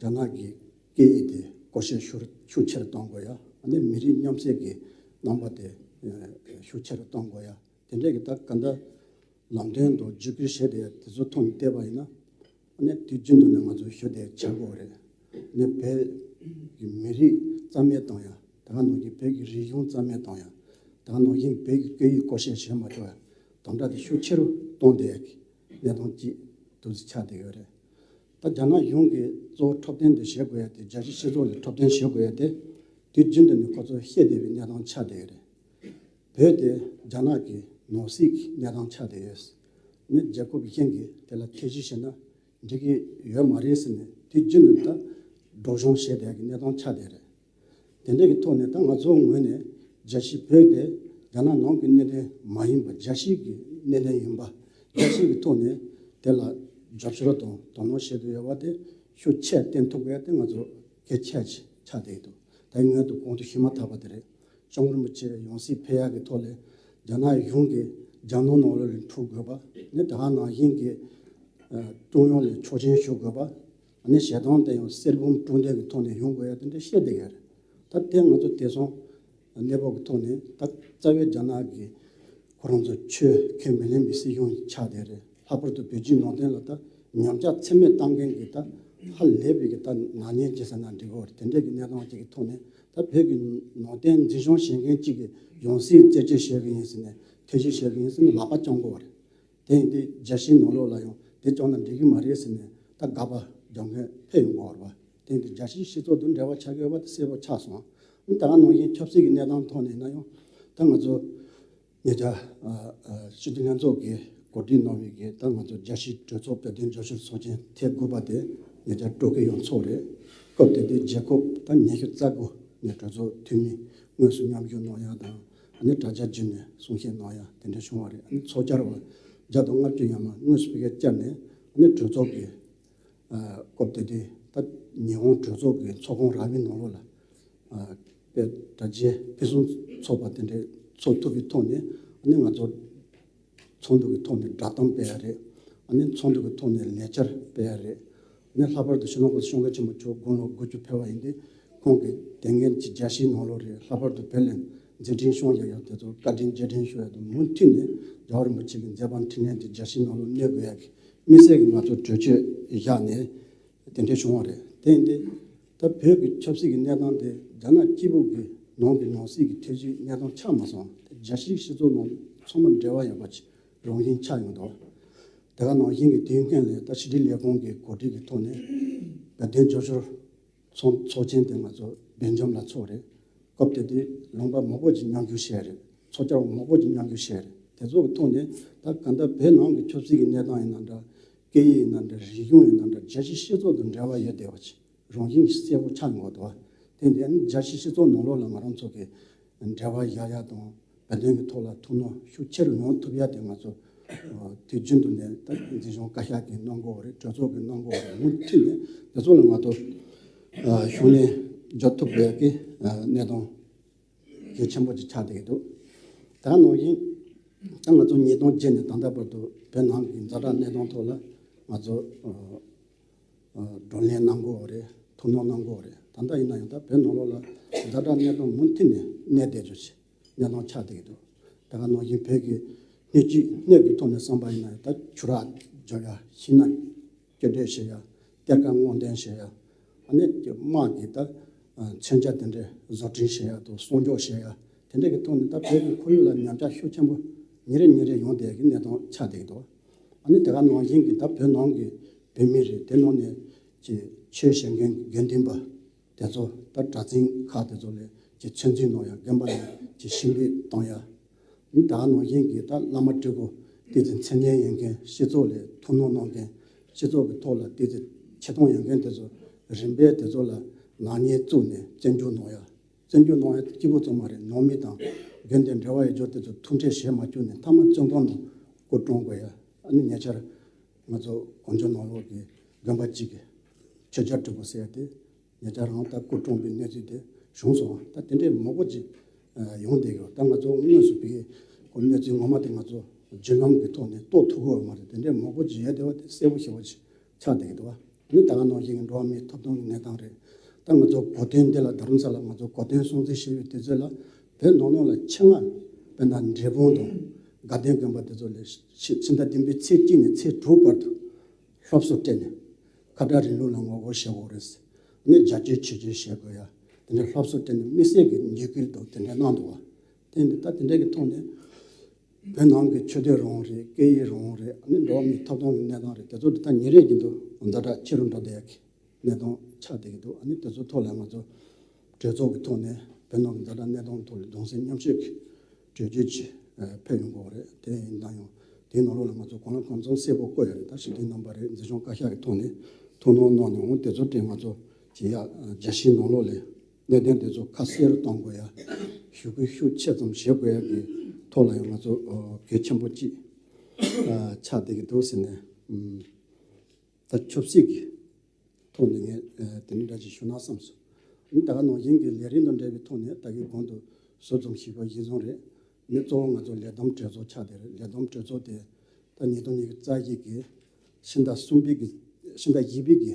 རྒྱ་ནག་གི་སྐད་ཡིག་དེ་བཀོལ་སྤྱོད་ཤུགས་ཤུགས་ཆེ་རུ་གཏོང་དགོས་ཡ། ཨ་ནི་མི་རིགས་མཉམ་བསྲེས་ཀྱི་རྣམ་པ་དེ་ཤུགས་ཆེ་རུ་གཏོང་དགོས་ཡ། དེ་འདྲས་ཀྱི་ད་ག་འདྲ་ལམ་སྟོན་དང་བརྒྱུད་སྐུལ་བྱས་ཏེ་དེ་ཚོ་ཐོག་ནས་བལྟས་པ་ཡིན་ན། ཨ་ནི་དུས་རྒྱུན་དུ་ནས་ང་ཚོ་ཞུ་བདེ་བྱ་དགོས་རེད། ཨ་ནི་བོད་ཀྱི་མི་རིགས་རྩ་མེད་གཏོང་ཡ། ད་ག་ནང་བཞིན་བོད་ཀྱི་རིག་གཞུང་རྩ་མེད་གཏོང་ཡ། ད་ག་ནང་བཞིན་བོད་ཀྱི་སྐད་ཡིག་བཀོལ་སྤྱོད་བྱེད་མ་ཆོག་ཡ། དམ་དྲག་དེ་ཤུགས་ཆེ་རུ་གཏོང་བསྡད་ཡ་གི་གནས་སྟངས་ཅིག་འདུག་སེ་ཆགས་བསྡད་ཡོད་རེད། ད་རྒྱ་ནག་གཞུང་གིས་གཙོ་བོ་འཁྲབ་སྟོན་དེ་བྱེད་དགོས་ཡ་དེ། རྒྱལ་སྤྱིའི་སྤྱི་ཚོགས་ལ་འཁྲབ་སྟོན་བྱེད་དགོས་ཡ་དེ། དུས་རྒྱུན་དུ་ནས་ཁོ་ཚོ་བཤད་བསྡད་པའི་གནས་སྟངས་ཆགས་བསྡད་ཡོད་རེད། བོད་དེ་རྒྱ་ནག་གི་ནང་སྲིད་ཀྱི་གནས་སྟངས་ཆགས་བསྡད་ཡོད། ནི་རྒྱལ་ཁབ་གཞན་གྱིས་དེ་ལ་ཐེ་ཇུས་བྱས་ན་འགྲིག་གི་ཡོད་མ་རེད་ཟེར་ནས་དུས་རྒྱུན་དུ་ད་སྒྲོག་སྦྱང་བྱས་བསྡད་ཀྱི་གནས་སྟངས་ཆགས་བསྡད་རེད། དེ་འདྲ་གི་ཐོག་ནས་ད་ང་ཚོའི་ངོས་ནས་རྒྱལ་སྤྱི་བོད་དེ་རྒྱ་ནག་ནང་གི་གནད་དོན་མ་ཡིན་པ། རྒྱལ་སྤྱི་གི་གནད་དོན་ཡིན་པ། རྒྱལ་སྤྱི་གི་ཐོག་ནས་དེ་ལ་རྒྱབ་སྐྱོར་དང་དོ་སྣང་བྱེད་དགོས་ཡོད་པ་དེ་ཤུགས་ཆེ་བསྟན་ཐུབ་དགོས་ཡ་དེ་ང་ཚོ་གལ་ཆེ་ཆགས་བསྡད་ཀྱི་འདུག་ད་ངས་དུ་གོང་དུ་ཞུས་མ་ཐག་པ་དེ་རེད། སྐྱབས་མགོན་རིན་པོ་ཆེ་ཡང་སྲིད་ཕེབས་ཡག་གི་ཐོག་ལ་རྒྱ་ནག་གཞུང་གིས་རྒྱ་ནག་ནང་ལོགས་ལ་འཁྲུག་དགོས་པ། ནི་ད་ག་ནང་བཞིན་གྱི་ཨ་ཀྲུང་དབྱང་ལ་ཆོག་མཆན་ཞུ་དགོས་པ། ཨ་ནི་ཞལ་ཏང་དེ་ཡང་གསེར་བུམ་དཀྲུག་འདེགས་ཀྱི་ཐོག་ནས་ཡོང་དགོས་ཡ་དེ་འདྲ་བཤད་བསྡད་ཡོད་རེད། ད་དེ་ང་ཚོ་དེང་སང་གནས་བབ་ཀྱི་ཐོག་ནས་ད་རྩ་བའི་རྒྱ་ནག་གི་ཁོ་རང་ཚོ་ཆོས་ཁས་མི་ལེན་པའི་སྲིད་གཞུང་ཆགས་བསྡད་རེད། ལྷག་པར་དུ་བོད་བརྒྱུད་ནང་བསྟན་ལ་ད་ཉམས་ཆག་ཚད་མེད་བཏང་མཁན་གྱི་ད་ཧ་ལས་པའི་གི་ད་ནག་ཉེས་ཅིག་ཟེར་ན་འགྲིག་གི་རེད། དེ་འདྲའི་གི་གནས་སྟངས་ཅིག་གི་ཐོག་ནས་ད་བོད་ཀྱི་ནང་བསྟན་འཛིན་སྐྱོང་བྱེད་མཁན་གཅིག་གིས་ཡང་སྲིད་རྩད་གཅོད་བྱེད་གི་ཡིན་ཟེར་ནས་ཐེ་ཇུས་བྱེད་གི་ཡིན་ཟེར་ནས་ལག་པ་བརྐྱང་དགོས་པ་རེད། དེ་ཡིན་དུས་རྒྱལ་སྤྱིའི་ནང་ལོགས་ལ་ཡང་དེ་བརྐྱངས་ན་འགྲིག་གི་མ་རེད་ཟེར་ནས་ད་དགག་པ་རྒྱག་མཁན་ཕེབས་ཡོང་གི་ཡོད་རེད་པ། དེ་ཡིན་དུས་རྒྱལ་སྤྱིའི་སྤྱི་ཚོགས་དང་འབྲེལ་བ་ཆགས་ཀྱི་ཡོད་པ་དེ་གསལ་པོ་ཆགས་སོང་། ད་ག་ནང་བཞིན་ཆབ་སྲིད་ཀྱི་གནས་སྟངས་ཐོག་ནས་ན་ཡང་ད་ང་ཚོ་ཉེ་ཆར་ཨ་ཨ་སྤྱི་འཐུས་ལྷན་ཚོགས་ཀྱིས་གོ་སྒྲིག་གནང་བའི་གི་ད་ང་ཚོ་རྒྱལ་སྤྱིའི་གྲོས་ཚོགས་བོད་དོན་རྒྱབ་སྐྱོར་ཚོགས་ཆེན་ཐེངས་དགུ་པ་དེ་ཉེ་ཆར་སྤྲོ་སྐྱིད་ཡང་ཚོགས་རེད། སྐབས་དེ་དུས་རྒྱལ་ཁབ་ད་ཉི་ཤུ་རྩ་དགུ་ནས་གྲོས་ཚོགས་འཐུས་མི་དངོས་སུ་མཉམ་ཞུགས་གནང་ཡ་དང་། ཨ་ནི་དྲ་རྒྱ་བརྒྱུད་ནས་གསུང་བཤད་གནང་ཡ་དེ་འདྲ་བྱུང་བ་རེད། ཨ་ནི་ཚོགས་བཅར་བ་བརྒྱ་དང་ལྔ་བཅུ་ཡར་མར་དངོས་སུ་ཕ་གིར་བཅར་ནས། ཨ་ནི་གྲོས་ཚོགས་ཀྱི་ཨ་སྐབས་དེ་དུས་ད་ཉི་ཧོང་གྲོས་ཚོགས་ཀྱི་ཚོགས་ཁང་ར་བའི་ནང་ལོགས་ལ་ཨ་དཔེ་དྲ་རྒྱའི་ཕུན་སུམ་ཚོགས་པ་དེ་འདྲའི་ཚོགས་ཐུབ་པའི་ཐོག་ནས། ཨ་ནི་ང་ཚོ་ཚོགས་འདུ་གི་ཐོག་ནས་བསྒྲགས་གཏམ་སྤེལ་ཡ་རེད། ཨ་ནི་ཚོགས་འདུ་གི་ཐོག་ནས་ལས་འཆར་སྤེལ་ཡ་རེད། ཨ་ནི་ལྷག་པར་དུ་སྤྱི་ནོར་གོང་ས་སྐྱབས་མགོན་ཆེན་པོ་མཆོག་དགུང་ལོ་དགུ་བཅུ་ཕེབས་པ་ཡིན་དུས་ཁོང་གིས་དེ་སྔོན་གྱི་རྒྱལ་སྤྱིའི་ནང་ལོགས་རེད། ལྷག་པར་དུ་བོད་ལ་མཛད་འཕྲིན་སྐྱོང་བཞག་ཡ་དེ་ཚོ་བཀའ་དྲིན་རྗེས་དྲན་ཞུ་ཡ་དང་མུ་མཐུད་ནས་རྒྱལ་བ་རིན་པོ་ཆེ་གི་མཛད་པ་འཕྲིན་ལས་དེ་རྒྱལ་སྤྱིའི་ནང་ལོགས་གནས་དགོས་ཡ་གི་དམིགས་བསལ་གྱི་ང་ཚོ་གྲོས་ཆོད་བཞག་ནས། དེ་འདྲ་བྱུང་བ་རེད། དེ་ཡིན་དུས་ད་བོད་ཀྱི་ཆབ་སྲིད་ཀྱི་གནས་སྟངས་དེ་རྒྱ་ནག་སྐྱིད་པོ་གི་ནང་གི་ནང་སྲིད་ཀྱི་ཐེ་ཇུས་གནས་སྟངས་ཆགས་མ་སོང་། དེ་རྒྱལ་སྤྱིའི་སྤྱི་ཚོགས་ནང་ཚང་མ་འབྲེལ་བ་ཡོད་པ་ཅིག་རང་བཞིན་ཆགས་ཡོང་འདུག་དེ་ག་ནང་བཞིན་གྱི་དུས་སྔོན་ལ་ད་ཕྱི་དྲིལ་ལས་ཁུངས་ཀྱི་གོ་སྒྲིག་གི་ཐོག་ནས་བོད་དོན་རྒྱབ་སྐྱོར་ཚོགས་ཚོགས་ཆེན་དེ་ང་ཚོ་སྦེལ་ཇམ་ལ་ཚོགས་རེད། སྐབས་དེ་དུས་ལུང་པ་མང་པོ་ཅིག་མཉམ་ཞུགས་བྱས་རེད། ཚོགས་བཅར་བ་མང་པོ་ཅིག་མཉམ་ཞུགས་བྱས་རེད། དེ་ཚོ་གི་ཐོག་ནས་ད་ག་འདྲ་བོད་ནང་གི་ཆབ་སྲིད་ཀྱི་གནས་སྟངས་ཡིན་ན་འདྲ། སྐད་ཡིག་ཡིན་ན་འདྲ། རིག་གཞུང་ཡིན་ན་འདྲ། རྒྱལ་སྤྱིའི་སྤྱི་ཚོགས་དང་འབྲེལ་བ་ཡོད་བསྡད་པ་ཅིག་རང་བཞིན་གྱིས་གསལ་པོ་ཆགས་ཡོང་གི་འདུག་དེ་འདི་ནི་རྒྱལ་སྤྱིའི་སྤྱི་ཚོགས་ནང་ལོགས་ལ་ང་རང་ཚོ་གི་འབྲེལ་བ་བཞག་ཡ་དང་། བོད་དོན་གྱི་ཐོག་ལ་ཐུགས་སྣང་ཤུགས་ཆེ་རུ་ཡོང་ཐུབ་ཡ་དེ་ང་ཚོ་ཨ་དུས་རྒྱུན་དུ་ནས་ད་འཛིན་སྐྱོང་བཀའ་ཤག་གིས་གནང་དགོས་རེད། གྲོས་ཚོགས་ཀྱིས་གནང་དགོས་རེད། མུ་མཐུད་ནས་དེ་ཚོ་ལ་ང་ཚོ་ཨ་ཤུགས་སྣོན་རྒྱག་ཐུབ་པའི་གི་ཨ་གནས་སྟངས་གལ་ཆེན་པོ་ཅིག་ཆགས་བསྡད་ཀྱི་འདུག་ད་ནང་བཞིན་ད་ང་ཚོ་ཉིས་སྟོང་བརྒྱད་ནས་ད་ལྟ་བར་དུ་བོད་ནང་གི་ཛ་དྲག་གནས་སྟངས་ཐོག་ལ་ང་ཚོ་ཨ་ཨ་བགྲོ་གླེང་གནང་དགོས་རེད། ཐུགས་སྣང་གནང་དགོས་རེད། ད་ལྟ་ཡིན་ན་ཡང་ད་བོད་ནང་ལོགས་ལ་ཛ་དྲག་གནས་སྟངས་མུ་མཐུད་ནས་གནས་བསྡད་རྒྱུ་ཞིག་གནས་སྟངས་ཆགས་བསྡད་ཀྱི་འདུག་ད་ག་ནང་བཞིན་བོད་ཀྱི་སྣོད་བཅུད་སྣོད་ཀྱི་ཐོག་ནས་བསམ་པ་ཡིན་ན་ཡང་ད་ཆུ་རགས་འཇོག་ཡ། ཤིང་ནགས་གཅོད་འབྲེག་བྱེད་ཡ། གཏེར་ཁ་སྔོག་འདོན་བྱེད་ཡ། ཨ་ནི་དམག་གི་ད་མཚོན་ཆ་དེ་འདྲ་བཟོ་སྐྲུན་བྱེད་ཡ་དང་སྲུང་སྐྱོབ་བྱེད་ཡ། དེ་འདྲ་གི་ཐོག་ནས་ད་བོད་ཀྱི་ཁོར་ཡུག་ལ་ཉམས་ཆག་ཤུགས་ཆེན་པོ་ཉིན་རེ་ཉིན་རེ་ཡོང་བསྡད་ཀྱི་གནས་སྟངས་ཆགས་བསྡད་ཀྱི་འདུག་ཨ་ནི་དེ་ག་ནང་བཞིན་གྱི་ད་བོད་ནང་གི་བོད་མི་རེད། དེ་ནང་ནས་ཀྱི་ཆོས་བྱེད་མཁན་དགེ་འདུན་པ་དེ་ཚོ་ད་གྲྭ་བཙུན་ཁག་དེ་ཚོ་ལ་ཀྱི་ཚོད་འཛིན་གནང་ཡ། དགོན་པ་ནས་ཀྱི་ཕྱིར་འབུད་གཏོང་ཡ། ད་ནང་བཞིན་གྱི་ད་བླ་མ་སྤྲུལ་སྐུ་ཏོག་ཙམ་མཚན་སྙན་ཡོད་མཁན། སྤྱི་ཚོགས་ལ་ཐུགས་སྣང་གནང་མཁན། སྤྱི་ཚོགས་ཀྱི་ཐོག་ལ་ཏོག་ཙམ་ཆེ་མཐོང་ཡོད་མཁན་དེ་ཚོ་རིམ་པས་དེ་ཚོ་ལ་ནག་ཉེས་བཙུགས་ནས་བཙོན་འཇུག་གནང་ཡ། བཙོན་འཇུག་གནང་ཡ་གཅིག་པུ་ཙམ་མ་རེད། ནང་མི་དང་དགོན་སྡེ་འབྲེལ་བ་ཡོད་ཆོག་དེ་ཚོ་ཐུག་འཕྲད་བྱེད་མ་བཅུག་ནས་མཐའ་མ་བཙོན་ཁང་ནང་སྐུ་གྲོངས་དགོས་ཡ། ཨ་ནི་ཉེ་ཆར་ང་ཚོ་གངས་ལྗོངས་ནང་ལོགས་ཀྱི་དགོན་པ་གཅིག་གི་ཆོས་རྒྱལ་སྤྲུལ་སྐུ་ཟེར་ཡ་དེ་ཉེ་ཆར་རང་ད་སྐུ་གྲོངས་པའི་གནས་ཚུལ་དེ་ བྱུང་སོང་། ད་དེ་འདྲའི་མང་པོ་ཅིག་ཡོང་བསྡད་ཡོད། ད་ང་ཚོ་དངོས་སུ་བི་གོ་གནས་ཚུལ་ངོ་མ་དེ་ང་ཚོ་བརྒྱུད་ལམ་གྱི་ཐོག་ནས་རྟོགས་ཐུབ་ཀྱི་ཡོད་མ་རེད། དེ་འདྲའི་མང་པོ་ཅིག་ཡོད་བསྡད་པ་དེ་གསལ་པོ་ཞེ་པོ་ཅིག་ཆགས་བསྡད་ཀྱི་འདུག་བ། ནི་ད་ག་ནང་བཞིན་གྱི་འགྲོ་བ་མིའི་ཐོབ་ཐང་གི་གནས་སྟངས་རེད། ད་ང་ཚོ་གོ་སྟོན་འདི་ལ་རྡ་རམ་ས་ལ་ང་ཚོ་གོ་སྟོན་སྲུང་བརྩི་ཞུས་པའི་དུས་ཚོད་ལ་བོད་ནང་ལོགས་ལ་ཆེད་མངགས་དཔེར་ན་འབྲས་སྤུངས་དང་དགའ་ལྡན་དགོན་པ་དེ་ཚོ་ལ་ཕྱི་ཕྱི་ཟླ་བདུན་པའི་ཚེས་གཅིག་ནས་ཚེས་དྲུག་བར་དུ་སློབ་གསོ་སྤྲད་ནས་ཁ་བྲལ་རིང་ལུགས་ལ་ངོ་རྒོལ་བྱེད་དགོས་རེད། ནི་རྒྱ་སྐྱེད་བྱེད་སྤྱོད་བྱེད་དགོས་ཡ། དེ་འདྲའི་སློབ་གསོ་སྤྲད་ནས་དམིགས་བསལ་གྱི་འཇིགས་སྐུལ་དང་དེ་འདྲ་གནང་འདུག་བ། དེ་འདི་ད་དེ་འདྲ་གི་ཐོག་ནས་བོད་ནང་གི་ཆོས་དད་རང་དབང་རེད། སྐད་ཡིག་རང་དབང་རེད། ཨ་ནི་འགྲོ་བ་མིའི་ཐོབ་ཐང་གི་གནས་སྟངས་རེད། དེ་ཚོ་འདི་ད་ཉིན་རེ་བཞིན་དུ་ཛ་དྲག་ཆེ་རུ་འགྲོ་བསྡད་ཡག་གི་གནས་སྟངས་ཆགས་བསྡད་ཀྱི་འདུག་ཨ་ནི་དེ་ཚོ་ཐོག་ལ་ང་ཚོ་གྲོས་ཚོགས་ཀྱི་ཐོག་ནས་བོད་ནང་གི་ཛ་དྲག་གནས་སྟངས་ཐོག་ལ་གདུང་སེམས་མཉམ་སྐྱེད་ཀྱི་གྲོས་ཆོད་ཅིག་ཕེབས་ཡོང་གི་ཡོད་རེད། དེ་ཡིན་ན་ཡང་དེའི་ནང་ལོགས་ལ་ང་ཚོ་གང་ལ་གང་འཚམ་གསལ་པོ་བཀོད་ཡོད་རེད། ད་ཞུ་དོན་རྣམ་པ་རེད། མཛད་གཞུང་བཀའ་ཤག་གི་ཐོག་ནས་ཐུགས་སྣང་གནང་ནས་འོང་དེ་ཚོ་དེ་ང་ཚོ་གི་ཡ་རྒྱལ་སྤྱིའི་ནང་ལོགས་ལ་གནད་དོན་དེ་ཚོ་ཁ་གསལ་རུ་གཏོང་དགོས་ཡ། ཞུ་སྐུལ་ཤུགས་ཆེ་ཙམ་བྱེད་དགོས་ཡ་གི་ཐོག་ལ་ཡང་ང་ཚོ་གལ་ཆེན་པོ་གཅིག་ཆགས་བསྡད་ཀྱི་འདུག་ཟེར་ནས་ད་ཆབ་སྲིད་ཀྱི་ཐོག་ནས་ངས་དེ་འདྲ་ཞིག་ཞུ་ན་བསམ་སོང་། ད་ག་ནང་བཞིན་གྱི་ལས་རིམ་དང་འབྲེལ་བའི་ཐོག་ནས་ད་གིན་གོང་དུ་ཟུར་ཙམ་ཞུས་པ་གཞིར་བཟུང་རེད། ནི་གཙོ་བོ་ང་ཚོ་ལས་བསྡོམས་གྲོས་ཚོགས་ཆགས་བསྡད་རེད། ལས་བསྡོམས་གྲོས་ཚོགས་དེ་ད་ཉིས་སྟོང་ཉི་ཤུ་རྩ་བཞི་གི་ཕྱི་ཟླ་གསུམ་པའི་གི་ཕྱི་ཟླ་བཞི་པའི་གི་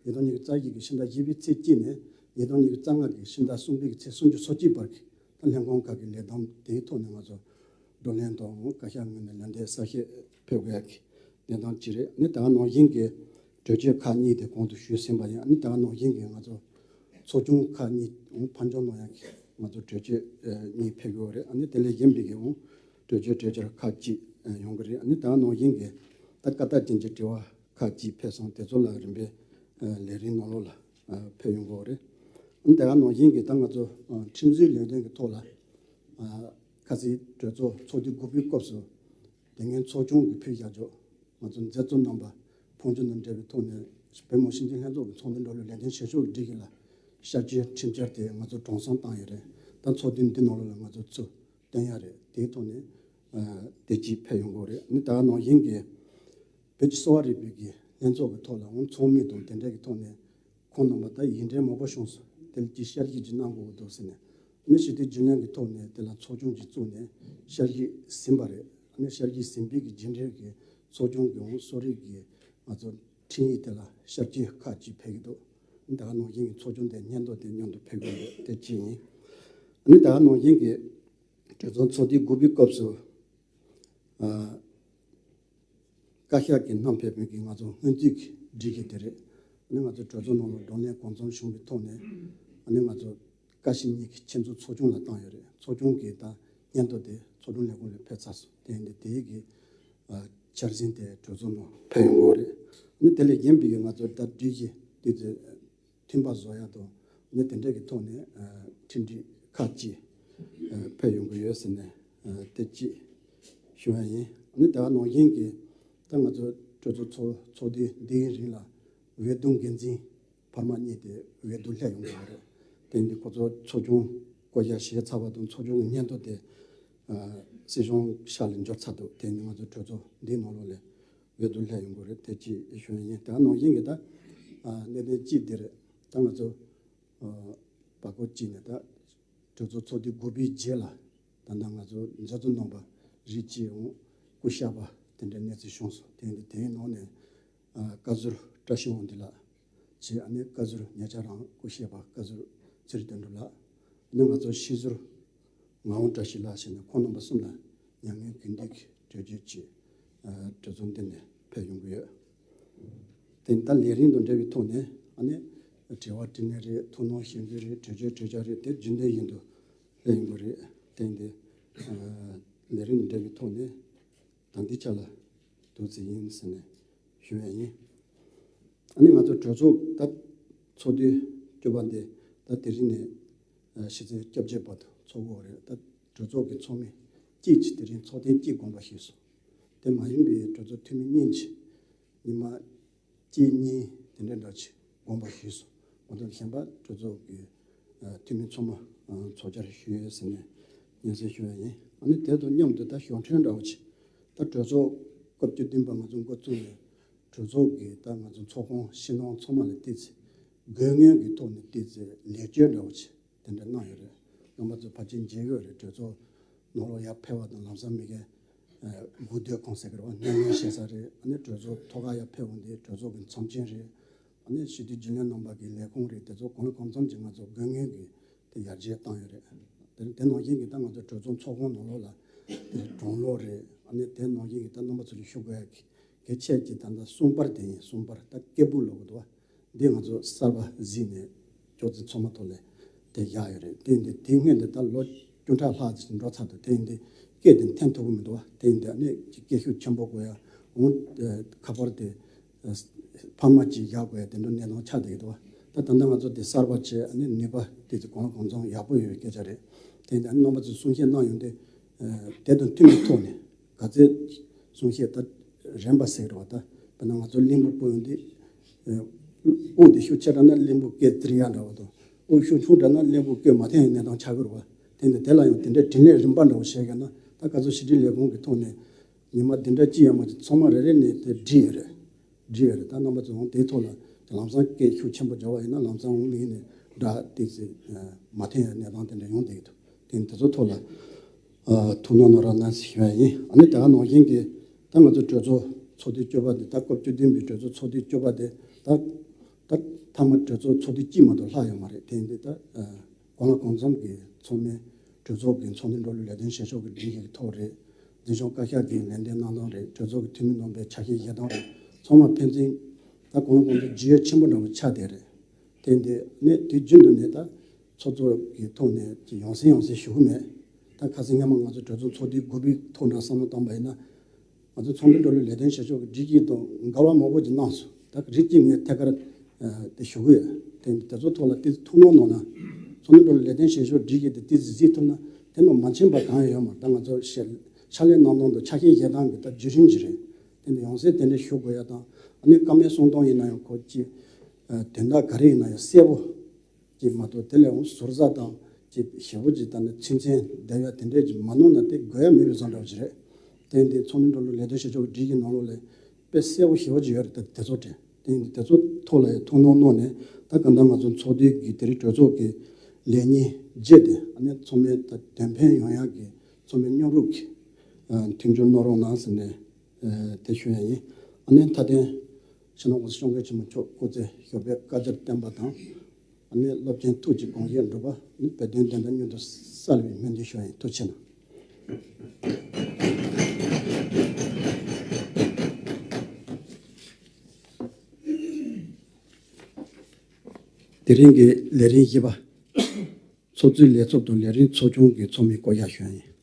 ཉིས་སྟོང་ཉི་ཤུ་རྩ་བཞི་གི་ཕྱི་ཟླ་བཞི་པའི་ཚེས་གཅིག་ནས་ཉིས་སྟོང་ཉི་ཤུ་རྩ་ལྔ་གི་ཕྱི་ཟླ་གསུམ་པའི་གི་ཚེས་སུམ་ཅུ་སོ་གཅིག་བར་གྱི་ད་ལྷན་ཁང་ཁག་གི་ལས་བསྡོམས་དེའི་ཐོག་ནས་ང་ཚོ་བགྲོ་གླེང་དང་བཀའ་ཤག་ངོས་ནས་ལན་འདེབས་གསལ་བཤད་ཕེབས་དགོས་ཡ་གི་གནས་སྟངས་ཅིག་རེད། ནི་ད་ག་ནང་བཞིན་གྱི་གྲོས་ཆོད་ཁག་གཉིས་དེ་གོང་དུ་ཞུས་ཟིན་པ་ཡིན། ནི་ད་ག་ནང་བཞིན་གྱི་ང་ཚོ་ཚོགས་ཆུང་ཁག་གཉིས་འོང་ཕར་འགྱངས་གནང་ཡ་གི་ང་ཚོ་གྲོས་ཆོད་གཉིས་ཕེབས་ཡོད་རེད། ཨ་ནི་དེ་ལས་གཞན་པའི་གི་འོང་གྲོས་ཆོད་གྲོས་འཆར་ཁག་ཅིག་ཡོང་གི་རེད། ཨ་ནི་ད་ག་ནང་བཞིན་གྱི་ད་བཀའ་རྟགས་ཅན་གྱི་དྲི་བ་ཁག་ཅིག་ཕེབས་སོང་། དེ་ཚོ་ལ་རིམ་པས་ལས་རིམ་ནང་ལོགས་ལ་ཕེབས་ཡོང་གི་རེད། ཨ་ནི་ད་ག་ནང་བཞིན་གྱི་ད་ང་ཚོ་ཁྲིམས་བཟོའི་ལས་དོན་གྱི་ཐོག་ལ་ཁ་སང་གྲོས་ཚོགས་ཚོགས་དུས་དགུ་པའི་སྐབས་སུ་དེ་སྔའི་ཚོགས་ཆུང་གིས་ཕུལ་བཞག་ཆོག་ང་ཚོ་མཛད་གཙོ་རྣམ་པ་ཕོན་ཆེན་དང་འབྲེལ་བའི་ཐོག་ནས་བོད་མི་སྤྱི་འཐུས་ལྷན་ཚོགས་ཀྱི་ཚོགས་འདུ་འགྲོ་ལུགས་ལས་དོན་བྱེད་ཕྱོགས་ཀྱི་སྒྲིག་གཞི་ལ་བསྐྱར་བཅོས་ཁྲིམས་འཆར་དེ་ང་ཚོ་གྲངས་ཚང་བཏང་ཡོད་རེད། ད་ཚོགས་དུས་འདི་ནང་ལོགས་ལ་ང་ཚོ་ཚུར་བཏོན་ཡ་རེད། དེའི་ཐོག་ནས་དེ་གཅིག་ཕེབས་ཡོང་གི་རེད། ནི་ད་ག་ནང་བཞིན་གྱི་བོད་ཀྱི་གསོ་བ་རིག་པའི་གི་ལྷན་ཚོགས་ཀྱི་ཐོག་ལ་འོང་ཚོགས་མི་དང་དེ་འདྲ་གི་ཐོག་ནས་ཁོང་རྣམ་པ་ད་ཡིག་འབྲེལ་མང་པོ་བྱུང་སོང་། དེ་ལ་ཅིག་བསྐྱར་ཞིབ་ཅིག་གནང་དགོས་ཀྱི་འདུག་ཟེར་ནས་ནི་ཞུ་དེ་རྒྱུན་ལྡན་གྱི་ཐོག་ནས་དེ་ལ་ཚོགས་ཆུང་ཅིག་བཙུགས་ནས་བསྐྱར་ཞིབ་ཟིན་པ་རེད། ནི་བསྐྱར་ཞིབ་ཟིན་པའི་གི་རྒྱུན་འབྲེལ་གྱི་ཚོགས་ཆུང་གི་འོང་གསོ་རིག་གི་ང་ཚོ་འཕྲིན་ཡིག་དེ་ལ་བསྐྱར་བཅོས་ཁག་ཅིག་ཕེབས་ཀྱི་འདུག་ནི་ད་ག་ནང་བཞིན་གྱི་ཚོགས་ཆུང་དེ་སྙན་ཐོ་དེ་མཉམ་དུ་ཕེབས་ཀྱི་ཡོད་དེ་གཅིག་ཡིན། ནི་ད་ག་ནང་བཞིན་གྱི་གྲོས་ཚོགས་ཚོགས་དུས་དགུ་པའི་སྐབས་སུ། ཨ། བཀའ་ཤག་གིས་བསྣམས་ཕེབས་པའི་གི་ང་ཚོ་སྔོན་རྩིས་ཀྱི་སྒྲིག་གཞི་དེ་རེད། ཨ་ནི་ང་ཚོ་གྲོས་ཚོགས་ནང་ལ་བགྲོ་གླེང་གང་འཚམ་བྱུང་བའི་ཐོག་ནས་ཨ་ནི་ང་ཚོ་བཀའ་སྤྱི་གཉིས་ཀྱི་ཁྱེད་ཚོ་ཚོགས་ཆུང་ལ་བཏང་ཡོད་རེད། ཚོགས་ཆུང་གིས་ད་སྙན་ཐོ་དེ་ཚོགས་དྲུང་ལས་ཁུངས་ལ་ཕེབས་ཚར་སོང་། དེ་ཡིན་དུས་དེའི་གི་ཨ་འཆར་ཟིན་དེ་གྲོས་ཚོགས་ནང་ཕེབས་ཡོང་གི་རེད། ཨ་ནི་དེ་ལས་གཞན་པའི་གི་ང་ཚོ་ད་སྒྲིག་གཞི་དེ་ཚོ་མཐུན་པ་བཟོ་ཡ་དང་ནི་དེ་འདྲ་གི་ཐོག་ནས་ཨ་ཁྲིམས་སྒྲིག་ཁག་ཅིག་ཨ་ཕེབས་ཡོང་གི་ཡོད་ཟེར་ནས་ཨ་དེ་གཅིག་ཞུ་ཡ་ཡིན། ཨ་ནི་ད་ག་ནང་བཞིན་གྱི་ད་ང་ཚོ་གྲོས་ཚོགས་ཚོགས་ཚོགས་དུས་འདིའི་རིང་ལ་འོས་བསྡུ་འགན་འཛིན་འཕར་མ་གཉིས་དེ་འོས་བསྡུ་སླེབས་ཡོང་གི་ཡོད་རེད། དེ་འདི་ཁོ་ཚོ་ཚོགས་ཆུང་བསྐོ་བཞག་བྱས་ཚར་བ་དང་ཚོགས་ཆུང་གི་སྙན་ཐོ་དེ་ཨ་སྲིད་གཞུང་ཤག་ལ་འབྱོར་ཚར་འདུག་དེ་འདི་ང་ཚོ་གྲོས་ཚོགས་འདིའི་ནང་ལོགས་ལ་འོས་བསྡུ་སླེབས་ཡོང་གི་རེད། དེ་གཅིག་ཞུ་ཡ་ཡིན། ད་ག་ནང་བཞིན་གྱི་ད་ཨ་གནད་དོན་གཅིག་དེ་རེད། ད་ང་ཚོ་ཨ་བར་སྐོར་གཅིག་ནས་ད་གྲོས་ཚོགས་ཚོགས་དུས་དགུ་པའི་རྗེས་ལ་ད་ལྟ་ང་ཚོ་མཛད་གཙོ་རྣམ་པ་རིགས་གཅིག་འོང་སྐུ་གཤེགས་པ་དེ་འདྲའི་གནས་ཚུལ་བྱུང་སོང་། དེ་ཡིན་དུས་དེའི་ནང་ནས་ཨ་བཀའ་ཟུར་བཀྲ་ཤིས་དབང་འདུས་ལགས་བྱས། ཨ་ནི་བཀའ་ཟུར་ཉེ་ཆར་རང་སྐུ་གཤེགས་པ་བཀའ་ཟུར་ཚེ་རིང་དོན་གྲུབ་ལགས། ཨ་ནི་ང་ཚོ་སྤྱི་ཟུར་ངག་དབང་བཀྲ་ཤིས་ལགས་བྱས་ནས་ཁོང་རྣམ་པ་གསུམ་ལ་མྱ་ངན་གུས་འདུད་ཀྱི་གྲོས་ཆོད་ཅིག་ཨ་གྲོས་ཚོགས་འདི་ནས་ཕེབས་ཡོང་གི་ཡོད། དེ་ད་ལས་རིམ་དང་འབྲེལ་བའི་ཐོག་ནས་ཨ་ནི་དྲི་བ་དྲིས་ལན་རེད། ཐུགས་སྣང་ཞུ་རྒྱུ་རེད། གྲོས་ཆོད་གྲོས་འཆར་རེད། དེ་རྒྱུན་ལྡན་བཞིན་དུ་སླེབས་ཡོང་གི་རེད། དེ་འདི་ཨ་ལས་རིམ་དང་འབྲེལ་བའི་ཐོག་ནས་ད་འདི་ཆ་ལ་འདུག་ཙམ་ཡིན་ཟེར་ནས་ཞུ་ཡ་ཡིན། ཨ་ནི་ང་ཚོ་གྲོས་ཚོགས་ད་ཚོགས་དུས་བཅུ་པ་འདི་ད་དེ་རིང་ནས་ཨ་ཕྱི་ཚེས་བཅོ་བརྒྱད་བར་དུ་ཚོགས་ཀྱི་ཡོད་རེད། ད་གྲོས་ཚོགས་ཀྱི་ཚོགས་མི་གཅིག་གིས་དེ་རིང་ཚོགས་ཐེངས་གཅིག་དགོངས་པ་ཞུས་སོང་། དེ་མ་ཡིན་པའི་གྲོས་ཚོགས་འཐུས་མི་གཉིས་ཀྱིས་ཉི་མ་གཅིག་གཉིས་དེ་འདྲ་འདྲ་ཅིག་དགོངས་པ་ཞུས་སོང་། མ་གཏོགས་གཞན་པ་གྲོས་ཚོགས་ཀྱི་ཨ་འཐུས་མི་ཚང་མ་ཨ་ཚོགས་བཅར་ཞུས་ཡོད་ཟེར་ནས་སྙན་སེང་ཞུ་ཡ་ཡིན། ཨ་ནི་དེ་དང་མཉམ་དུ་ད་ཞོར་འཕྲོས་འདྲ་བོ་ཅིག་ད་གྲོས་ཚོགས་སྐབས་བཅུ་བདུན་པ་ང་ཚོ་འགོ་བཙུགས་ནས་གྲོས་ཚོགས་ཀྱི་ད་ང་ཚོ་ཚོགས་ཁང་ཕྱི་ནང་ཚང་མ་ལ་བལྟས་ཚེ་དགོས་ངེས་ཀྱི་ཐོག་ནས་བལྟས་ཚེ་ལེགས་བཅོས་འདྲ་བོ་ཅིག་ དེ་འདྲ་གནང་ཡོད་རེད། རྣམ་པ་ཚོ་ཕལ་ཆེར་མཇལ་གྱི་ཡོད་རེད། གྲོས་ཚོགས་ནང་ལོགས་ཡར་ཕེབས་པ་དང་ལམ་སང་མི་གའི་དགུ་སྡོད་ཁང་ཟེར་གྱི་རེད་བ། སྣེ་ལེན་བྱེད་ས་རེད། ཨ་ནི་གྲོས་ཚོགས་ཐོག་ཁར་ཡར་ཕེབས་འོང་དུས་གྲོས་ཚོགས་ཀྱི་ཚོམས་ཆེན་རེད། ཨ་ནི་སྤྱི་འཐུས་རྒྱུན་ལས་རྣམ་པ་གི་ལས་ཁུངས་རེད། དེ་ཚོ་གང་ལ་གང་འཚམ་གྱིས་ང་ཚོ་དགོས་ངེས་ཀྱི་དེ་ཡར་རྒྱས་བཏང་ཡོད་རེད། དེ་དེ་ནང་བཞིན་གྱི་ད་ང་ཚོ་གྲོས་ཚོགས་ཚོགས་ཁང་ནང་ལོགས་ལ་དེ་གྲོང་ལོག་རེད། ཨ་ནི་དེ་ནང་བཞིན་གྱི་ད་རྣམ་པ་ཚོ་ལ་ཞུ་དགོས་ཡ་གལ་ཆེ་གི་ད་ལྟ་གསུམ་པར་དེ་ཡིན། གསུམ་པར་ད་སྐད་སྦུག་ལོག་གི་འདུག་བ། འདི་ང་ཚོ་གསར་པ་གཟིགས་ནས་ཅོག་ཙེ་ཚང་མ་ཐོག་ལས་དེ་བཞག་ཡོད་རེད། དེ་ཡིན་དུས་དེ་སྔོན་དེ་ད་ལོ་བཅུ་ཕྲག་ལྷག་ཅིག་འགྲོ་ཚར་འདུག་དེ་ཡིན་དུས་སྐད་དེ་འཐེན་ཐུབ་ཀྱི་མི་འདུག་བ། དེ་ཡིན་དུས་ཨ་ནི་སྐད་ཤུགས་ཆེན་པོ་དགོས་ཡ། འོང་ཁ་པར་དེ་ཕ་མ་གཅིག་བཞག་དགོས་ཡ་དེ་འདྲ་གནས་སྟངས་ཆགས་བསྡད་ཀྱི་འདུག་བ། ད་ད་ལྟ་ང་ཚོ་དེ་གསར་པ་བྱས། ཨ་ནི་ནུས་པ་དེ་ཚོ་གང་ལ་གང་འཚམ་ཡག་པོ་ཡོད་པའི་སྐད་ཆ་རེད། དེ་ཡིན་དུས་ཨ་ནི་རྣམ་པ་ཚོས་གསུང་བཤད་གནང་ཡོང་དུས་དེ་དང་མཐུན་པའི་ཐོག་ནས་ག་ཚད་གསུང་བཤད་ད་རན་པ་ཟེར་བ། ད་དཔེར་ན་ང་ཚོ་གླིང་བུ་སྤོ་ཡོང་དུས་དབུགས་དེ་ཤུགས་ཆེ་དྲགས་ན་གླིང་བུ་སྐད་ཙིར་ཡག་འདྲ་བ་དང་། དབུགས་ཤུགས་ཆུང་དྲགས་ན་གླིང་བུ་སྐད་མ་འཐེན་ཡག་གནས་སྟངས་ཆགས་ཀྱི་རེད་བ། དེ་ནས་དེ་ལ་ཡང་དེ་འདྲའི་དྲིན་ལན་རིམ་པ་འདྲ་བོ་བྱས་ཡོད་ན། ད་ག་ཚོད་ཕྱི་དྲིལ་ལས་ཁུངས་ཀྱི་ཐོག་ནས་ཉི་མ་འདི་འདྲ་ཅི་ཡང་མ་བྱས་ཚང་མ་རེ་རེ་ནས་དེ་བྲིས་ཡོད་རེད། བྲིས་ཡོད་རེད། ད་རྣམ་པ་ཚོ་འོང་དེའི་ཐོག་ལ་ལམ་སང་སྐད་ཤུགས་ཆེན་པོ་སྦྱོར་བ་ཡིན་ན་ལམ་སང་འོང་མི་ཡིན་ནས་སྒྲ་དེ་ཚོ་མ་འཐེན་ཡག་གནས་སྟངས་དེ་འདྲ་ཡོང་བསྡད་ཀྱི་འདུག་དེ་ནས་དེ་ཚོ་ཐོག་ལ་ཐུགས་སྣང་གནང་རོགས་གནང་ཞུ་ཡ་ཡིན། ཨ་ནི་དེ་ག་ནང་བཞིན་གྱི་ད་ང་ཚོ་གྲོས་ཚོགས་ཚོགས་དུས་བཅུ་པ་དེ། ད་སྐབས་བཅུ་བདུན་པའི་གྲོས་ཚོགས་ཚོགས་དུས་བཅུ་པ་དེ་ད་ད་མཐའ་མ་གྲོས་ཚོགས་ཚོགས་དུས་གཅིག་མ་གཏོགས་ལྷག་ཡོད་མ་རེད། དེ་ཡིན་དུས་ད་གང་ལ་གང་འཚམ་གྱི་ཚང་མས་གྲོས་ཚོགས་ཀྱི་ཚོགས་འདུ་འགྲོ་ལུགས་ལས་དོན་བྱེད་ཕྱོགས་ཀྱི་སྒྲིག་གཞི་གི་ཐོག་རེད། འཛིན་སྐྱོང་བཀའ་ཤག་གི་ལན་འདེབས་གནང་སྟངས་རེད། གྲོས་ཚོགས་ཀྱི་འཐུས་མི་རྣམ་པའི་ཆ་ཤས་བཞེས་སྟངས་རེད། ཚང་མ་ཕན་ཚུན་ད་གང་ལ་གང་འཚམ་ཇུས་ཡོད་ཆེན་པོ་འདྲ་བོ་ཆགས་བསྡད་རེད། དེ་འདི་ནས་དུས་རྒྱུན་དུ་ནས་ད་ཚོགས་གཙོ་གི་ཐོག་ནས་ཅིག་ཡང་སེ་ཡང་སེ་ཞུ་གི་མེད། ད་ཁ་སང་སྔ་མ་ང་ཚོ་གྲོས་ཚོགས་ཚོགས་དུས་དགུ་པའི་ཐོག་འདྲ་བསམ་བློ་བཏང་པ་ཡིན་ན། ང་ཚོ་ཚོགས་འདུ་འགྲོ་ལུགས་ལས་དོན་བྱེད་ཕྱོགས་ཀྱི་སྒྲིག་གཞི་དང་འགལ་བ་མང་པོ་ཅིག་གནང་སོང་། ད་རིགས་གཅིག་ངས་ཐད་ཀར་དེ་ཞུ་གི་ཡོད། དེ་དེ་ཚོ་ཐོག་ལ་དེ་ཐུགས་སྣང་གནང་ན། ཚོགས་འདུ་འགྲོ་ལུགས་ལས་དོན་བྱེད་ཕྱོགས་སྒྲིག་གཞི་དེ་དེ་གཟིགས་གཟིགས་ཐུབ་ན་དེ་ནང་མ་མཁྱེན་པ་གང་ཡང་ཡོད་མ་རེད། ད་ང་ཚོ་ཕྱག་ཕྱག་ལས་གནང་སྟངས་དང་ཆ་ཤས་བཞེས་སྟངས་ཀྱི་ད་བརྒྱུད་རིམ་ཅིག་རེད། དེ་ནས་ཡང་སེ་དེ་འདྲ་ཞུ་དགོས་ཡ་དང་། ཨ་ནི་བཀའ་མོལ་གསུང་སྟངས་ཡིན་ན་ཡང་ཁོ་ཅིག་དོན་དག་ག་རེ་ཡིན་ན་ཡང་གསལ་པོ་ཅིག་མ་གཏོགས་དེ་ལས་འོང་ཟུར་ཟ་དང་ཅིག་ཞེ་པོ་ཅིག་ད་ནི་ཚིག་མཚོན་བསྡད་ཡ་དེ་འདྲས་ཅིག་མ་གནང་ན་དེ་དགོས་ཡ་མེད་པའི་བཟོ་འདྲ་བོ་ཅིག་རེད། དེ་འདི་ཚོགས་འདུ་འགྲོ་ལུགས་ལས་དོན་བྱེད་ཕྱོགས་ཀྱི་སྒྲིག་གཞི་ནང་ལོགས་ལ་དཔེ་གསལ་པོ་ཞེ་པོ་ཅིག་ཡོད་རེད། དེ་དེ་ཚོ་དྲན། དེ་འདི་དེ་ཚོ་ཐོག་ལ་ཡང་ཐུགས་སྣང་གནང་ནས། ད་གང་ལྟར་ང་ཚོ་ཚོགས་འདུ་གི་དེ་རིང་གྲོས་ཚོགས་ཀྱི་ལས་ཉིན་བརྒྱད་དེ་ཨ་ནི་ཚང་མས་ད་དོན་ཕན་ཡོང་ཡག་གི་ཚང་མས་མཉམ་རུབ་ཀྱིས་མཐུན་འགྱུར་གནང་རོགས་གནང་ཟེར་ནས་དེ་ཞུ་ཡ་ཡིན། ཨ་ནི་མཐའ་དོན་ཕྱི་ནང་གོང་ས་སྐྱབས་མགོན་ཆེན་པོ་མཆོག་སྐུ་ཚེ་ཞབས་པད་བསྐལ་བརྒྱར་བརྟན་པ་དང་། ཨ་ནི་རླབས་ཆེན་ཐུགས་ཀྱི་དགོངས་བཞེད་འགྲུབ་པ་ནི་བོད་དོན་བདེན་མཐའ་མྱུར་དུ་གསལ་བའི་སྨོན་འདུན་ཞུ་ཡ་ཡིན། ཐུགས་རྗེ་གནང་། དེ་རིང་གི་ལས་རིམ་བཞི་པ། ཚོགས་གཙོའི་ལས་ཚོགས་དང་ལས་རིམ་ཚོགས་ཆུང་གི་ཚོགས་མིའི་བསྐོ་བཞག་ཞུ་ཡ་ཡིན།